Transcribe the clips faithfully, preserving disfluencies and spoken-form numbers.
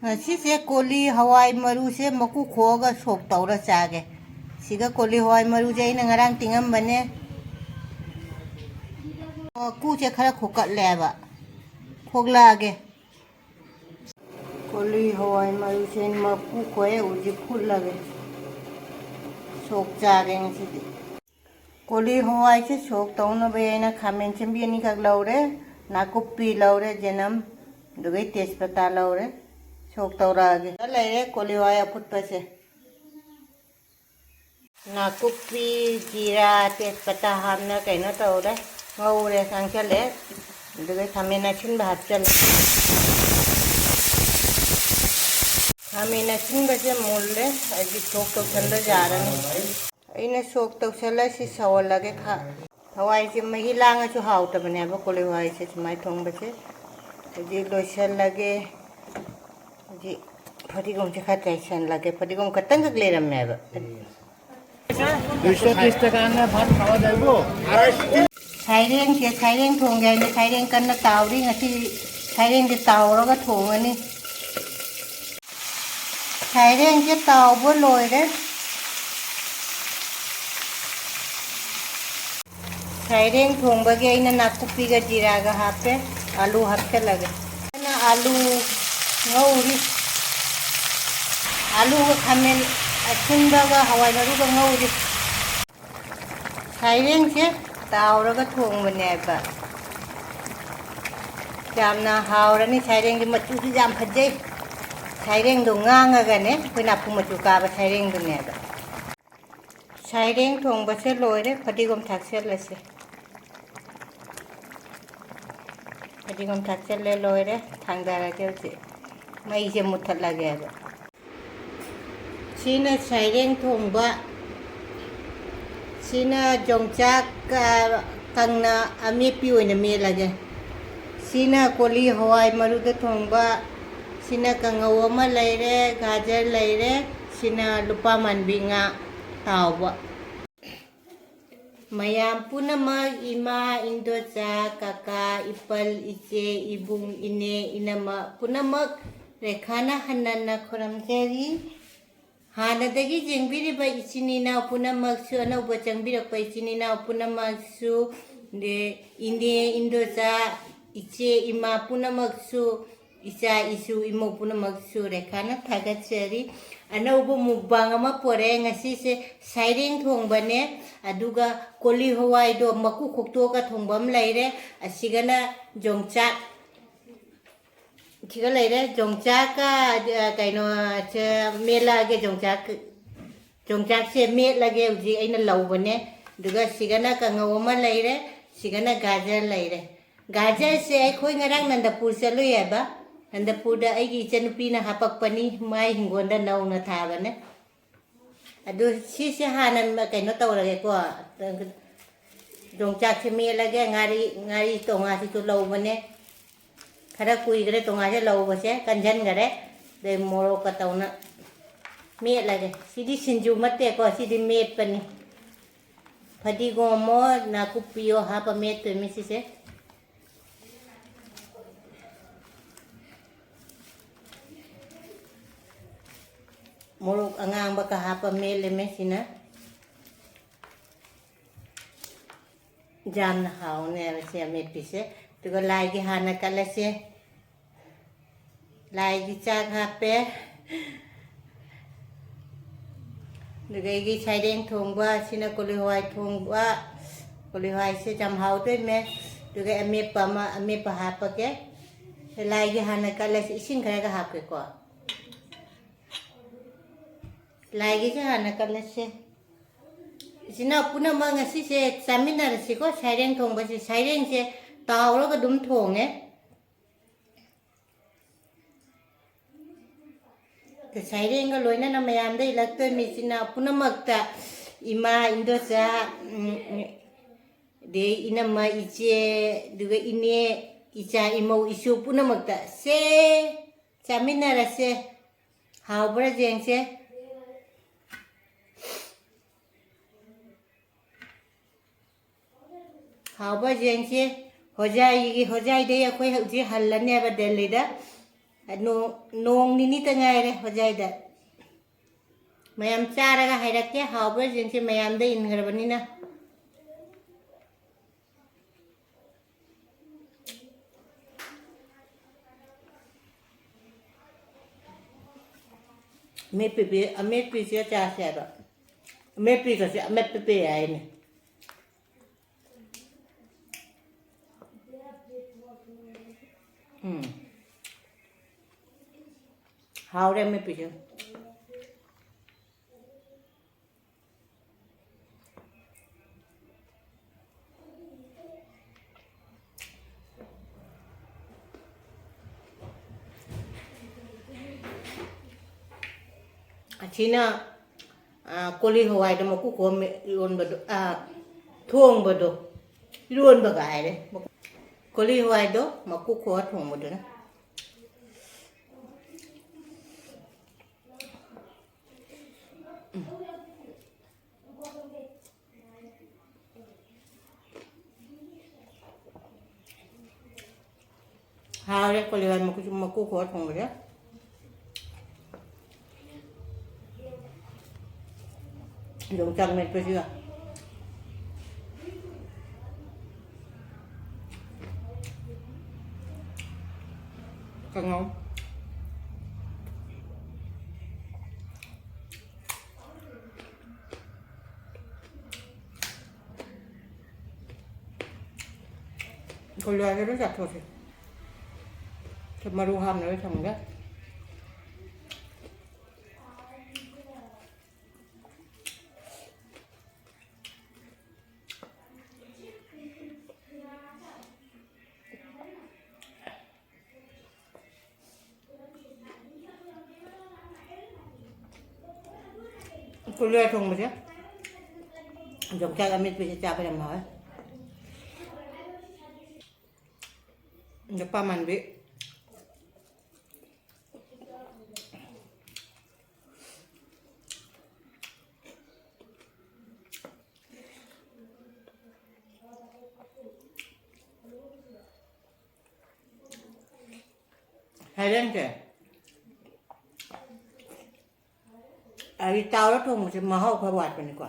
ꯉꯁꯤꯁꯦ ꯀꯣꯂꯤ ꯍꯋꯥꯏ ꯃꯔꯨꯁꯦ ꯃꯀꯨ ꯈꯣꯛꯑꯒ ꯁꯣꯛ ꯇꯧꯔ ꯆꯥꯒꯦ꯫ ꯁꯤꯒ ꯀꯣꯂꯤ ꯍꯋꯥꯏ ꯃꯔꯨꯁꯦ ꯑꯩꯅ ꯉꯔꯥꯡ ꯇꯤꯡꯉꯝꯕꯅꯦ꯫ ꯃꯀꯨꯁꯦ ꯈꯔ ꯈꯣꯛꯀꯠꯂꯦꯕ꯫ ꯈꯣꯛꯂꯛꯑꯒꯦ꯫ ꯀꯣꯂꯤ ꯍꯋꯥꯏ ꯃꯔꯨꯁꯦ ꯃꯀꯨ ꯈꯣꯛꯑꯦ, ꯍꯧꯖꯤꯛ ꯐꯨꯠꯂꯒꯦ꯫ ꯁꯣꯛ ꯆꯥꯒꯦ ꯉꯁꯤꯗꯤ꯫ ꯀꯣꯂꯤ ꯍꯋꯥꯏꯁꯦ ꯁꯣꯛ ꯇꯧꯅꯕ ꯑꯩꯅ ꯈꯥꯃꯦꯟ ꯑꯁꯤꯟꯕꯤ ꯑꯅꯤꯈꯛ ꯂꯧꯔꯦ, ꯅꯥꯀꯨꯞꯄꯤ ꯂꯧꯔꯦ, ꯆꯅꯝ, ꯑꯗꯨꯒ ꯇꯦꯖꯄꯇꯥ ꯂꯧꯔꯦ꯫ ꯁꯣꯛ ꯇꯧꯔꯛꯑꯒꯦ꯫ ꯂꯩꯔꯦ ꯀꯣꯂꯤ ꯍꯋꯥꯏ ꯑꯐꯨꯠꯄꯁꯦ꯫ ꯅꯥꯀꯨꯞꯄꯤ, ꯖꯤꯔꯥ, ꯇꯦꯖꯄꯇꯥ ꯍꯥꯞꯅ ꯀꯩꯅꯣ ꯇꯧꯔꯦ, ꯉꯧꯔꯦ, ꯉꯥꯡꯁꯜꯂꯦ꯫ ꯑꯗꯨꯒ ꯈꯥꯃꯦꯟ ꯑꯁꯤꯟꯕ ꯍꯥꯞꯆꯜꯂꯦ꯫ ꯈꯥꯃꯦꯟ ꯑꯁꯤꯟꯕꯁꯦ ꯃꯨꯜꯂꯦ, ꯑꯩꯗꯤ ꯁꯣꯛ ꯇꯧꯁꯟꯕ ꯌꯥꯔꯅꯤ꯫ ꯑꯩꯅ ꯁꯣꯛ ꯇꯧꯁꯜꯂ ꯁꯤ ꯁꯧꯍꯜꯂꯒꯦ꯫ ꯈꯥ-, ꯍꯋꯥꯏꯁꯦ ꯃꯍꯤ ꯂꯥꯡꯉꯁꯨ ꯍꯥꯎꯇꯕꯅꯦꯕ, ꯀꯣꯂꯤ ꯍꯋꯥꯏꯁꯦ ꯁꯨꯃꯥꯏꯅ ꯊꯣꯡꯕꯁꯦ꯫ ꯍꯧꯖꯤꯛ ꯂꯣꯏꯁꯜꯂꯒꯦ꯫ ꯍꯧꯖꯤꯛ ꯐꯗꯤꯒꯣꯝꯁꯦ ꯈꯔ ꯆꯥꯏꯁꯜꯂꯒꯦ꯫ ꯐꯗꯤꯒꯣꯝ ꯈꯛꯇꯪꯈꯛ ꯂꯩꯔꯝꯃꯦꯕ꯫ ꯁꯥꯏꯔꯦꯡꯁꯦ, ꯁꯥꯏꯔꯦꯡ ꯊꯣꯡꯒꯦ ꯍꯥꯏꯅ ꯁꯥꯏꯔꯦꯡ ꯀꯟꯅ ꯇꯥꯎꯔꯤ꯫ ꯉꯁꯤ ꯁꯥꯏꯔꯦꯡꯁꯦ ꯇꯥꯎꯔꯒ ꯊꯣꯡꯉꯅꯤ꯫ ꯁꯥꯏꯔꯦꯡꯁꯦ ꯇꯥꯎꯕ ꯂꯣꯏꯔꯦ꯫ ꯁꯥꯏꯔꯦꯡ ꯊꯣꯡꯕꯒꯤ ꯑꯩꯅ ꯅꯥꯀꯨꯞꯄꯤꯒ ꯖꯤꯔꯥꯒ ꯍꯥꯞꯄꯦ꯫ ꯑꯥꯂꯨ ꯍꯥꯞꯆꯜꯂꯒꯦ꯫ ꯑꯩꯅ ꯑꯥꯂꯨ ꯉꯧꯔꯤ꯫ ꯑꯥꯂꯨꯒ ꯈꯥꯃꯦꯟ ꯑꯁꯤꯟꯕꯒ ꯍꯋꯥꯏ ꯃꯔꯨꯒ ꯉꯧꯔꯤ꯫ ꯁꯥꯏꯔꯦꯡꯁꯦ ꯇꯥꯎꯔꯒ ꯊꯣꯡꯕꯅꯦꯕ꯫ ꯌꯥꯝꯅ ꯍꯥꯎꯔꯅꯤ꯫ ꯁꯥꯏꯔꯦꯡꯒꯤ ꯃꯆꯨꯁꯨ ꯌꯥꯝ ꯐꯖꯩ꯫ ꯁꯥꯏꯔꯦꯡꯗꯣ ꯉꯥꯡꯉꯒꯅꯦ, ꯑꯩꯈꯣꯏ ꯅꯥꯄꯨ ꯃꯆꯨ ꯀꯥꯕ ꯁꯥꯏꯔꯦꯡꯗꯨꯅꯦꯕ꯫ ꯁꯥꯏꯔꯦꯡ ꯊꯣꯡꯕꯁꯦ ꯂꯣꯏꯔꯦ꯫ ꯐꯗꯤꯒꯣꯝ ꯊꯥꯛꯆꯜꯂꯁꯦ꯫ ꯐꯗꯤꯒꯣꯝ ꯊꯥꯛꯆꯜꯂꯦ, ꯂꯣꯏꯔꯦ꯫ ꯊꯥꯡꯗꯔꯒꯦ ꯍꯧꯖꯤꯛ꯫ ꯃꯩꯁꯦ ꯃꯨꯠꯊꯠꯂꯒꯦꯕ꯫ ꯁꯤꯅ ꯁꯥꯏꯔꯦꯡ ꯊꯣꯡꯕ꯫ ꯁꯤꯅ ꯌꯣꯡꯆꯥꯛ, ꯑ, ꯀꯪꯅ ꯑꯃꯦꯠꯄꯤ ꯑꯣꯏꯅ ꯃꯦꯠꯂꯒꯦ꯫ ꯁꯤꯅ ꯀꯣꯂꯤ ꯍꯋꯥꯏ ꯃꯔꯨꯗ ꯊꯣꯡꯕ꯫ ꯁꯤꯅ ꯀꯥꯡꯉꯧ ꯑꯃ ꯂꯩꯔꯦ, ꯒꯥꯖꯔ ꯂꯩꯔꯦ꯫ ꯁꯤꯅ ꯂꯨꯄꯥ ꯃꯥꯟꯕꯤ ꯉꯥ ꯇꯥꯎꯕ꯫ ꯃꯌꯥꯝ ꯄꯨꯝꯅꯃꯛ, ꯏꯃꯥ, ꯏꯟꯗꯣꯆꯥ, ꯀꯀꯥ, ꯏꯄꯜ, ꯏꯆꯦ, ꯏꯕꯨꯡ, ꯏꯅꯦ, ꯏꯅꯝꯃ ꯄꯨꯝꯅꯃꯛ ꯔꯦꯈꯥꯅ ꯍꯟꯅꯟꯅ ꯈꯨꯔꯨꯝꯖꯔꯤ꯫ ꯍꯥꯟꯅꯗꯒꯤ ꯌꯦꯡꯕꯤꯔꯤꯕ ꯏꯆꯤꯟ ꯏꯅꯥꯎ ꯄꯨꯝꯅꯃꯛꯁꯨ, ꯑꯅꯧꯕ ꯆꯪꯕꯤꯔꯛꯄ ꯏꯆꯤꯟ ꯏꯅꯥꯎ ꯄꯨꯝꯅꯃꯛꯁꯨ, ꯑꯗꯩ ꯏꯅꯦ, ꯏꯟꯗꯣꯆꯥ, ꯏꯆꯦ, ꯏꯃꯥ ꯄꯨꯝꯅꯃꯛꯁꯨ, ꯏꯆꯥ ꯏꯁꯨ ꯏꯃꯧ ꯄꯨꯝꯅꯃꯛꯁꯨ ꯔꯦꯈꯥꯅ ꯊꯥꯒꯠꯆꯔꯤ꯫ ꯑꯅꯧꯕ mukbang ꯑꯃ ꯄꯣꯔꯛꯑꯦ ꯉꯁꯤꯁꯦ꯫ ꯁꯥꯏꯔꯦꯡ ꯊꯣꯡꯕꯅꯦ, ꯑꯗꯨꯒ ꯀꯣꯂꯤ ꯍꯋꯥꯏꯗꯣ ꯃꯀꯨ ꯈꯣꯛꯇꯣꯛꯑꯒ ꯊꯣꯡꯕ ꯑꯃ ꯂꯩꯔꯦ, ꯑꯁꯤꯒꯅ ꯌꯣꯡꯆꯥꯛ, ꯁꯤꯒ ꯂꯩꯔꯦ꯫ ꯌꯣꯡꯆꯥꯛꯀ, ꯑ, ꯀꯩꯅꯣ, ꯁꯦ ꯃꯦꯠꯂꯛꯑꯒꯦ꯫ ꯌꯣꯡꯆꯥꯛ, ꯌꯣꯡꯆꯥꯛꯁꯦ ꯃꯦꯠꯂꯒꯦ ꯍꯧꯖꯤꯛ ꯑꯩꯅ ꯂꯧꯕꯅꯦ꯫ ꯑꯗꯨꯒ ꯁꯤꯒꯅ ꯀꯥꯡꯉꯧ ꯑꯃ ꯂꯩꯔꯦ, ꯁꯤꯒꯅ ꯒꯥꯖꯔ ꯂꯩꯔꯦ꯫ ꯒꯥꯖꯔꯁꯦ ꯑꯩꯈꯣꯏ ꯉꯔꯥꯡ ꯅꯟꯗꯄꯨꯔ ꯆꯠꯂꯨꯏ ꯍꯥꯏꯕ꯫ ꯅꯟꯗꯄꯨꯔꯗ ꯑꯩꯒꯤ ꯏꯆꯟꯅꯨꯄꯤꯅ ꯍꯥꯄꯛꯄꯅꯤ, ꯃꯥꯏ ꯍꯤꯡꯒꯣꯜꯗ ꯅꯧꯅ ꯊꯥꯕꯅꯦ꯫ ꯑꯗꯨ ꯁꯤꯁꯦ ꯍꯥꯟꯅ ꯀꯩꯅꯣ ꯇꯧꯔꯒꯦꯀꯣ꯫ ꯌꯣꯡꯆꯥꯛꯁꯦ ꯃꯦꯠꯂꯒꯦ꯫ ꯉꯥꯔꯤ, ꯉꯥꯔꯤ ꯇꯣꯉꯥꯁꯤꯁꯨ ꯂꯧꯕꯅꯦ꯫ ꯈꯔ ꯀꯨꯏꯈ꯭ꯔꯦ ꯇꯣꯉꯥꯁꯦ ꯂꯧꯕꯁꯦ, ꯀꯟꯁꯤꯟꯈꯔꯦ꯫ ꯑꯗꯩ ꯃꯣꯔꯣꯛꯀ ꯇꯧꯅ ꯃꯦꯠꯂꯒꯦ꯫ ꯁꯤꯗꯤ ꯁꯤꯡꯖꯨ ꯅꯠꯇꯦꯀꯣ, ꯁꯤꯗꯤ ꯃꯦꯠꯄꯅꯤ꯫ ꯐꯗꯤꯒꯣꯝꯃꯣ ꯅꯥꯀꯨꯞꯄꯤꯌꯣ ꯍꯥꯞꯄ ꯃꯦꯠꯇꯣꯏꯅꯤ ꯁꯤꯁꯦ꯫ ꯃꯣꯔꯣꯛ ꯑꯉꯥꯡꯕꯒ ꯍꯥꯞꯄ ꯃꯦꯠꯂꯦꯃꯦ ꯁꯤꯅ꯫ ꯌꯥꯝꯅ ꯍꯥꯎꯅꯦꯕ ꯁꯤ ꯑꯃꯦꯠꯄꯤꯁꯦ꯫ ꯑꯗꯨꯒ ꯂꯥꯏꯒꯤ ꯍꯥꯟꯅ ꯀꯠꯂꯁꯦ꯫ ꯂꯥꯏꯒꯤ ꯆꯥꯛ ꯍꯥꯞꯄꯦ꯫ ꯑꯗꯨꯗꯒꯤ ꯁꯥꯏꯔꯦꯡ ꯊꯣꯡꯕ, ꯁꯤꯅ ꯀꯣꯂꯤ ꯍꯋꯥꯏ ꯊꯣꯡꯕ꯫ ꯀꯣꯂꯤ ꯍꯋꯥꯏꯁꯦ ꯌꯥꯝ ꯍꯥꯎꯗꯣꯏꯃꯦ꯫ ꯑꯗꯨꯒ ꯑꯃꯦꯠꯄ ꯑꯃ, ꯑꯃꯦꯠꯄ ꯍꯥꯞꯄꯒꯦ꯫ ꯂꯥꯏꯒꯤ ꯍꯥꯟꯅ ꯀꯠꯂꯁꯤ, ꯏꯁꯤꯡ ꯈꯔꯒ ꯍꯥꯞꯀꯦꯀꯣ꯫ ꯂꯥꯏꯒꯤꯁꯦ ꯍꯥꯟꯅ ꯀꯠꯂꯁꯦ꯫ ꯏꯆꯤꯟ ꯏꯅꯥꯎ ꯄꯨꯝꯅꯃꯛ ꯉꯁꯤꯁꯦ ꯆꯥꯃꯤꯟꯅꯔꯁꯤꯀꯣ꯫ ꯁꯥꯏꯔꯦꯡ ꯊꯣꯡꯕꯁꯦ, ꯁꯥꯏꯔꯦꯡꯁꯦ ꯇꯥꯎꯔꯒ ꯑꯗꯨꯝ ꯊꯣꯡꯉꯦ꯫ ꯁꯥꯏꯔꯦꯡꯒ ꯂꯣꯏꯅꯅ ꯃꯌꯥꯝꯗ ꯏꯜꯂꯛꯇꯣꯏꯅꯤ꯫ ꯏꯆꯤꯟ ꯏꯅꯥꯎ ꯄꯨꯝꯅꯃꯛꯇ, ꯏꯃꯥ, ꯏꯟꯗꯣꯆꯥ, ꯎꯝ, ꯑꯗꯩ ꯏꯅꯝꯃ, ꯏꯆꯦ, ꯑꯗꯨꯒ ꯏꯅꯦ, ꯏꯆꯥ, ꯏꯃꯧ, ꯏꯁꯨ ꯄꯨꯝꯅꯃꯛꯇ ꯁꯦ ꯆꯥꯃꯤꯟꯅꯔꯁꯦ꯫ ꯍꯥꯎꯕ꯭ꯔꯥ ꯌꯦꯡꯁꯦ꯫ ꯍꯥꯎꯕ꯭ꯔꯥ ꯌꯦꯡꯁꯦ꯫ ꯍꯣꯖꯥꯏꯒꯤ, ꯍꯣꯖꯥꯏꯗꯩ ꯑꯩꯈꯣꯏ ꯍꯧꯖꯤꯛ ꯍꯜꯂꯅꯦꯕ ꯗꯦꯜꯂꯤꯗ꯫ ꯅꯣꯡ, ꯅꯣꯡ ꯅꯤꯅꯤꯇ ꯉꯥꯏꯔꯦ ꯍꯣꯖꯥꯏꯗ꯫ ꯃꯌꯥꯝ ꯆꯥꯔꯒ ꯍꯥꯏꯔꯛꯀꯦ, ꯍꯥꯎꯕ꯭ꯔꯥ ꯌꯦꯡꯁꯦ, ꯃꯌꯥꯝꯗ ꯏꯟꯈ꯭ꯔꯕꯅꯤꯅ꯫ ꯑꯃꯦꯠꯄꯤ-, ꯑꯃꯦꯠꯄꯤꯁꯦ ꯆꯥꯁꯦ ꯍꯥꯏꯕ꯫ ꯑꯃꯦꯠꯄꯤꯒꯁꯦ ꯑꯃꯦꯠꯄ ꯄꯤ ꯍꯥꯏꯅꯦ꯫ ꯎꯝ꯫ ꯍꯥꯎꯔꯦ ꯑꯃꯦꯠꯄꯤꯁꯦ꯫ ꯑꯁꯤꯅ, ꯑ, ꯀꯣꯂꯤ ꯍꯋꯥꯏꯗ ꯃꯀꯨ ꯈꯣꯝ ꯏꯔꯣꯟꯕꯗꯣ, ꯑ, ꯊꯣꯡꯕꯗꯣ, ꯏꯔꯣꯟꯕꯒ ꯍꯥꯏꯔꯦ꯫ ꯀꯣꯂꯤ ꯍꯋꯥꯏꯗꯣ ꯃꯀꯨ ꯈꯣꯛꯑ ꯊꯣꯡꯕꯗꯨꯅ꯫ ꯍꯥꯎꯔꯦ ꯀꯣꯂꯤ ꯍꯋꯥꯏ ꯃꯀꯨ, ꯃꯀꯨ ꯈꯣꯛꯑ ꯊꯣꯡꯕꯁꯦ꯫ ꯌꯣꯡꯆꯥꯛ ꯃꯦꯠꯄꯁꯤꯒ꯫ ꯀꯥꯡꯉꯧ꯫ ꯀꯣꯂꯤ ꯍꯋꯥꯏꯁꯦ ꯂꯣꯏ ꯆꯥꯊꯣꯛꯑꯁꯦ꯫ ꯁꯤ ꯃꯔꯨ ꯍꯥꯞꯅꯕ ꯊꯝꯒꯦ꯫ ꯀꯣꯂꯤ ꯍꯋꯥꯏ ꯊꯣꯡꯕꯁꯦ ꯌꯣꯡꯆꯥꯛ ꯑꯃꯦꯠꯄꯁꯦ ꯆꯥꯕ ꯌꯥꯝ ꯍꯥꯎꯋꯦ꯫ ꯅꯨꯄꯥ ꯃꯥꯟꯕꯤ꯫ ꯃꯥꯏꯔꯦꯟꯁꯦ ꯑꯩ ꯇꯥꯎꯔ ꯊꯣꯡꯕꯁꯦ ꯃꯍꯥꯎ ꯈꯔ ꯋꯥꯠꯄꯅꯤꯀꯣ꯫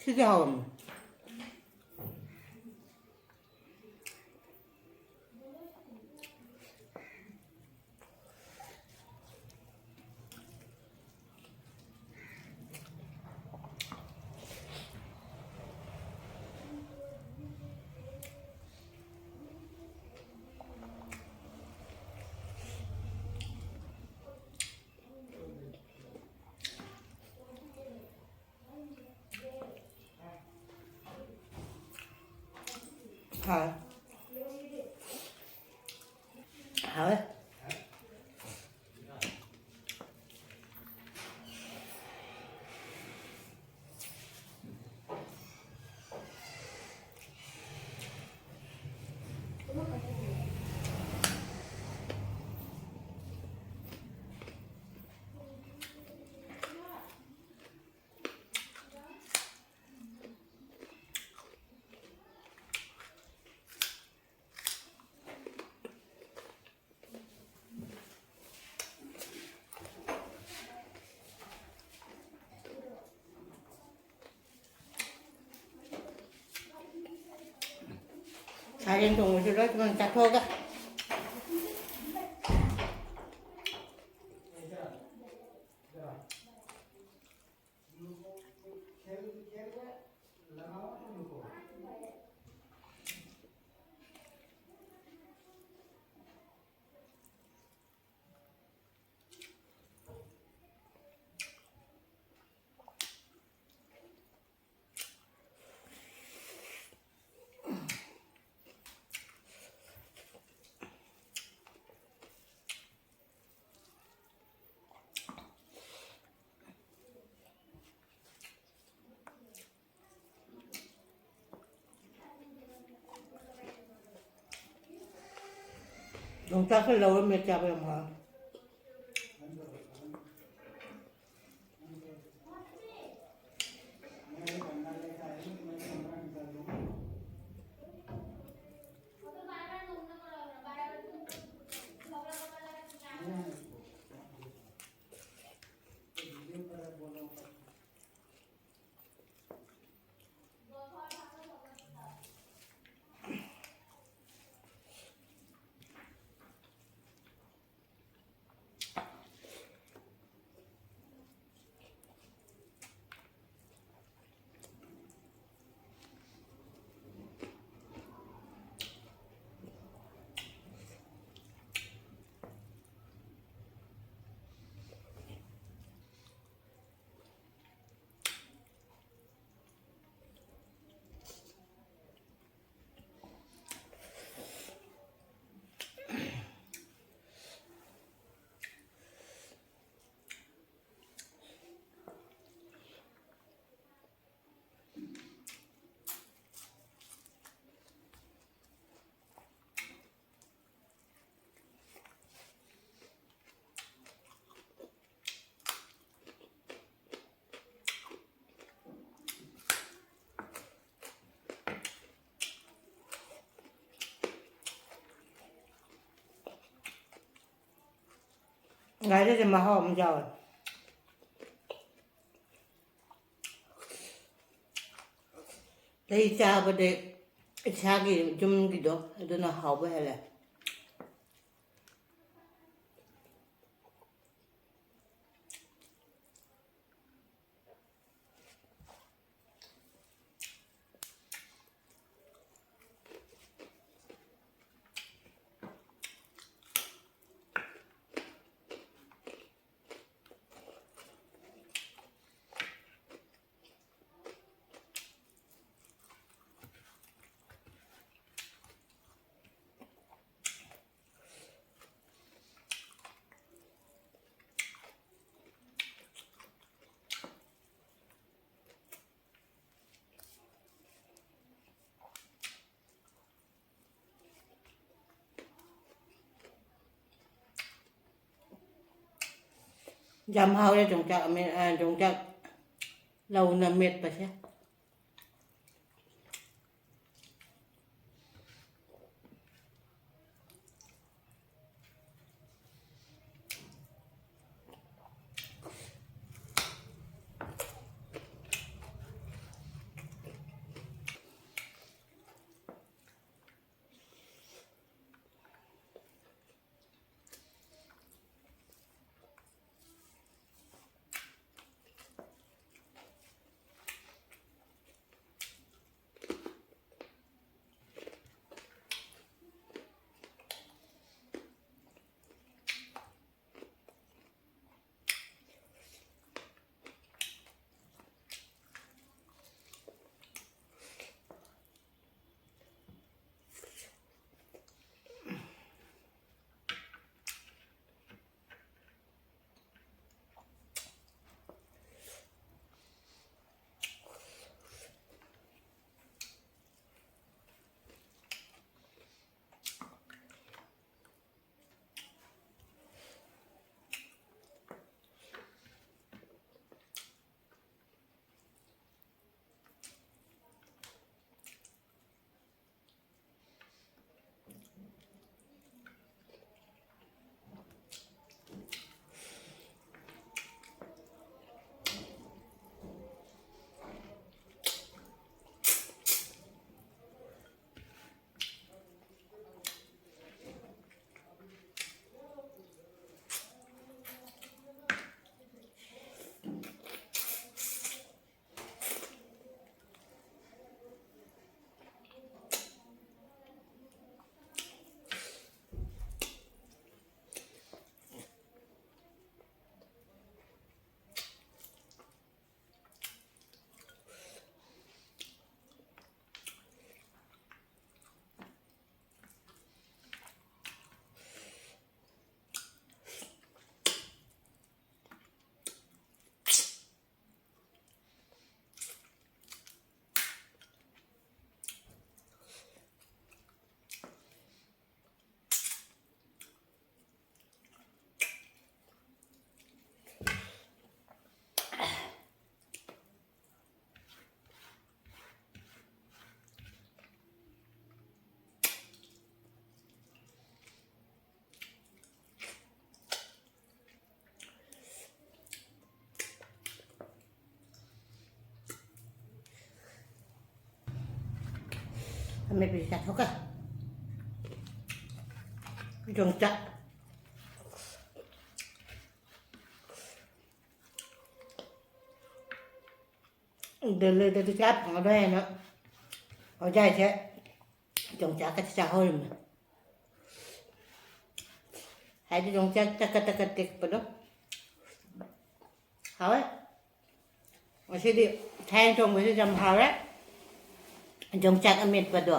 ꯁꯤꯗꯤ ꯍꯥꯎꯔꯝꯃꯦ꯫ ꯍꯥꯎꯋꯦ꯫ ꯍꯥꯎꯋꯦ꯫ ꯃꯥꯏꯔꯦꯟ ꯊꯣꯡꯕꯁꯨ ꯂꯣꯏ ꯊꯨꯅ ꯆꯥꯊꯣꯛꯑꯒ꯫ ꯌꯣꯡꯆꯥꯛꯁꯦ ꯂꯧꯔꯝꯃꯦ ꯆꯥꯕ ꯌꯥꯝ ꯍꯥꯎꯋꯦ꯫ ꯉꯥꯔꯤꯁꯦ ꯃꯍꯥꯎ ꯑꯃ ꯌꯥꯎꯋꯦ꯫ ꯂꯩ ꯆꯥꯕꯗꯤ ꯏꯁꯥꯒꯤ ꯌꯨꯝꯒꯤꯗꯣ ꯑꯗꯨꯅ ꯍꯥꯎꯕ ꯍꯦꯜꯂꯦ꯫ ꯌꯥꯝ ꯍꯥꯎꯔꯦ ꯌꯣꯡꯆꯥꯛ ꯑꯃꯦꯠ-, ꯑ, ꯌꯣꯡꯆꯥꯛ ꯂꯧꯅ ꯃꯦꯠꯄꯁꯦ꯫ ꯑꯃꯦꯠꯄꯁꯤ ꯆꯥꯊꯣꯛꯀꯦ꯫ ꯌꯣꯡꯆꯥꯛ꯫ ꯗꯦꯜꯂꯤꯗꯗꯤ ꯆꯥ ꯐꯪꯉꯔꯣꯏ ꯍꯥꯏꯅ ꯑꯣꯖꯥꯁꯦ ꯌꯣꯡꯆꯥꯛꯀꯁꯦ ꯆꯥꯍꯧꯔꯤꯕꯅꯤ꯫ ꯍꯥꯏꯗꯤ ꯌꯣꯡꯆꯥꯛ ꯇꯀꯠ ꯇꯀꯠ ꯇꯦꯛꯄꯗꯣ꯫ ꯍꯥꯎꯋꯦ꯫ ꯉꯁꯤꯗꯤ ꯊꯥꯏꯅ ꯊꯣꯡꯕꯁꯨ ꯌꯥꯝ ꯍꯥꯎꯔꯦ꯫ ꯌꯣꯡꯆꯥꯛ ꯑꯃꯦꯠꯄꯗꯣ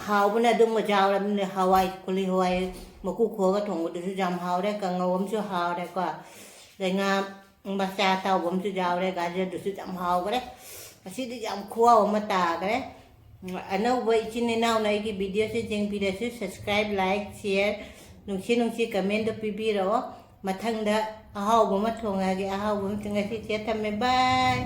ꯍꯥꯎꯕꯅ ꯑꯗꯨꯝꯕ ꯌꯥꯎꯔꯕꯅꯤꯅ, ꯍꯋꯥꯏ, ꯀꯣꯂꯤ ꯍꯋꯥꯏ ꯃꯀꯨ ꯈꯣꯛꯑꯒ ꯊꯣꯡꯕꯗꯨꯁꯨ ꯌꯥꯝ ꯍꯥꯎꯔꯦ, ꯀꯥꯡꯉꯧ ꯑꯃꯁꯨ ꯍꯥꯎꯔꯦꯀꯣ, ꯑꯗꯩ ꯉꯥ ꯃꯆꯥ ꯑꯇꯥꯎꯕ ꯑꯃꯁꯨ ꯌꯥꯎꯔꯦ, ꯒꯥꯖꯔꯗꯨꯁꯨ ꯌꯥꯝ ꯍꯥꯎꯈ꯭ꯔꯦ꯫ ꯉꯁꯤꯗꯤ ꯌꯥꯝ ꯈꯨꯍꯥꯎ ꯑꯃ ꯇꯥꯈ꯭ꯔꯦ꯫ ꯑꯅꯧꯕ ꯏꯆꯤꯟ ꯏꯅꯥꯎꯅ ꯑꯩꯒꯤ ꯚꯤꯗꯤꯑꯣꯁꯤ ꯌꯦꯡꯕꯤꯔꯁꯨ, subscribe, like, share, ꯅꯨꯡꯁꯤ ꯅꯨꯡꯁꯤ commentꯗꯣ ꯄꯤꯕꯤꯔꯛꯑꯣ꯫ ꯃꯊꯪꯗ ꯑꯍꯥꯎꯕ ꯑꯃ ꯊꯣꯡꯉꯛꯑꯒꯦ, ꯑꯍꯥꯎꯕ ꯑꯃ꯫ ꯉꯁꯤ ꯆꯦ ꯊꯝꯃꯦ, bye꯫